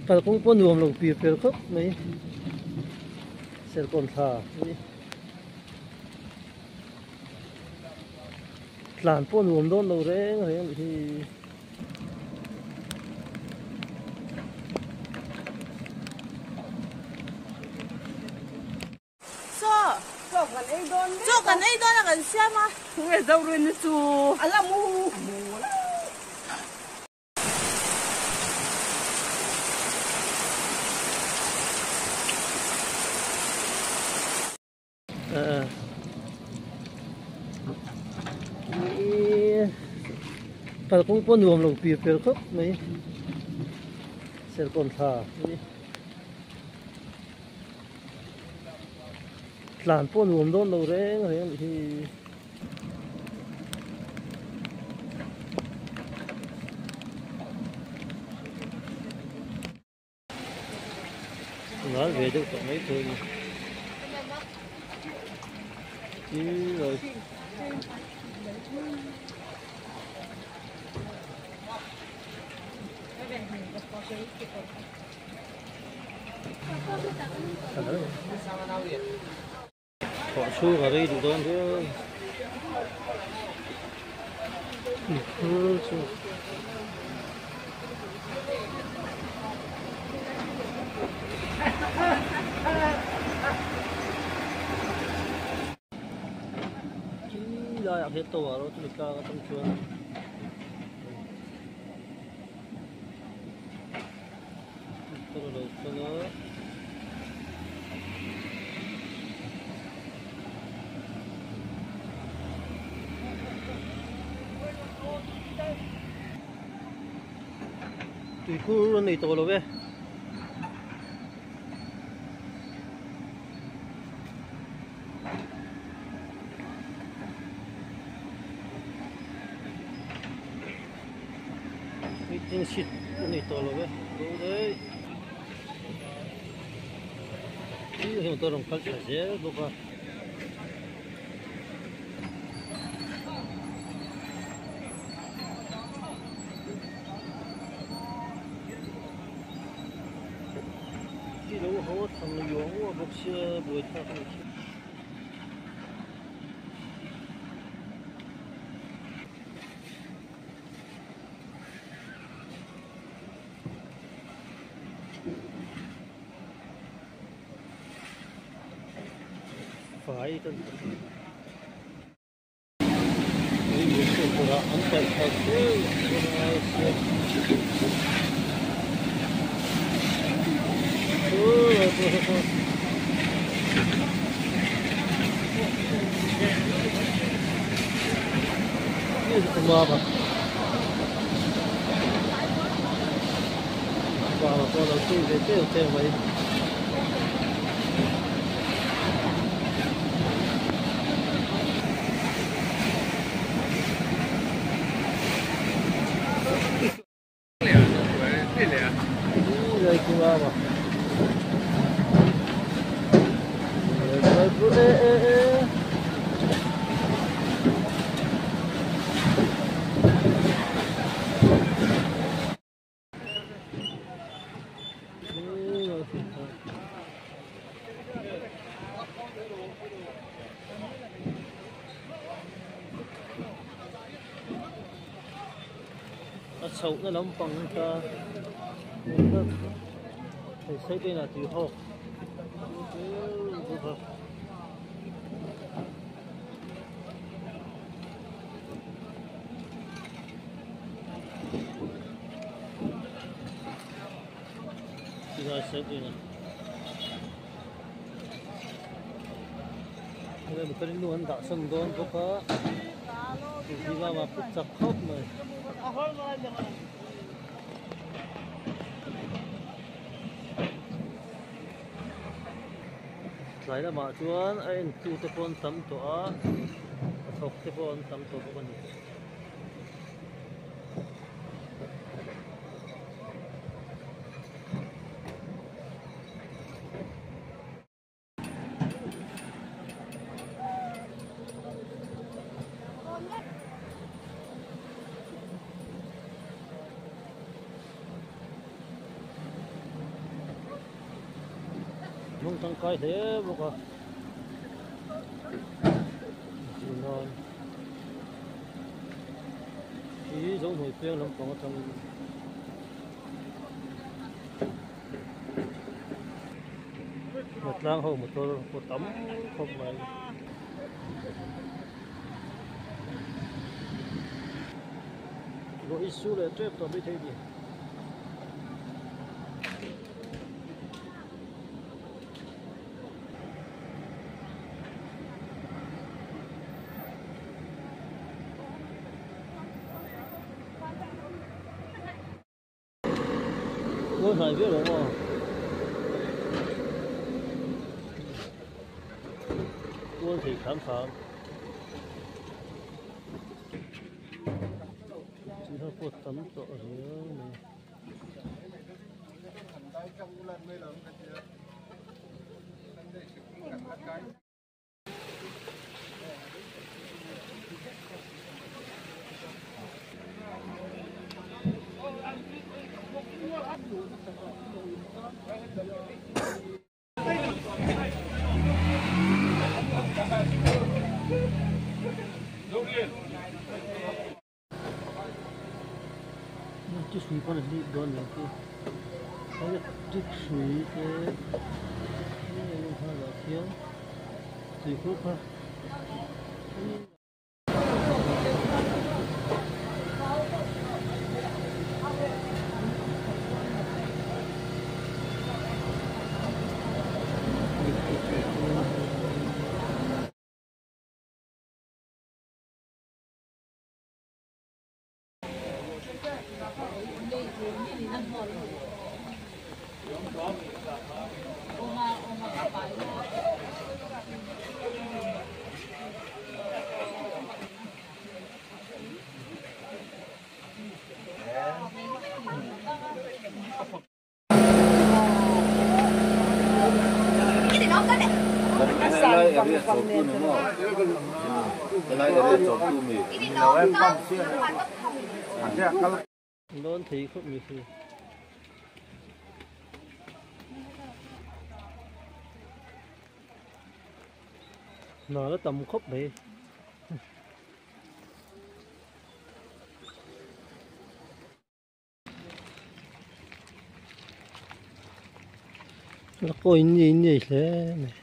Kalkawng pawh nuam lo pir per khawp mai Serkawn thla hi tlan pawh nuam dawn lo reng reng a nih hi. Chaw chaw kan ei dawn mek a. Chaw kan ei dawn a kan siam a. Tunge Zorin chu a la mu. Kalkawng pawh nuam lo pir per khawp mai Serkawn thla hi. Tlan pawh nuam dawn lo reng reng a nih hi. Ngal ve deuh tawh mai thei a ni. Chi rồi. Thawh chhung a rei duh dawn viau. Chu. Chi laiah hian tower a chumi tlang atang chuan motor a lo kal a. Tuikhur a nei tawh lo e. Waiting shed a nei tawh lo e. Bo daih. Thil hi motor rawn kal thla zel bawk a. Chi lo haw thang luang uah bawk sia buai thlak a ni khi. Fai kan an paih thar teuh a sia Pawh lo chei ve teuh teuh mai. A chhohna lampang kha hei side enah tui hawk bawk a. Silai side enah hei motor in nu an dah sawn dawn bawk a tih lama put chak khawp mai. Tlai lamah chuan a entu te pawh an tam tawh a a thawk te pawh an tam tawh bawk a ni. hmang tangkai hle bawk a entir nan hi zohnuai peng lampang atangin hnatlang ho motor pawh tam khawp mai. Ruah hi su leh tep tawh mai thei a ni. Ngawi hnai viau lo maw? Tual thei hram hram. Sangha pawh tam tawh riau mai. Electric hrui pawn a hlip dawn nih khi electric hrui te ah khian tuikhur kha. Dawn thei khawp mai khi. Hna la tam khawp mai. La pawh in nei nei hle mai.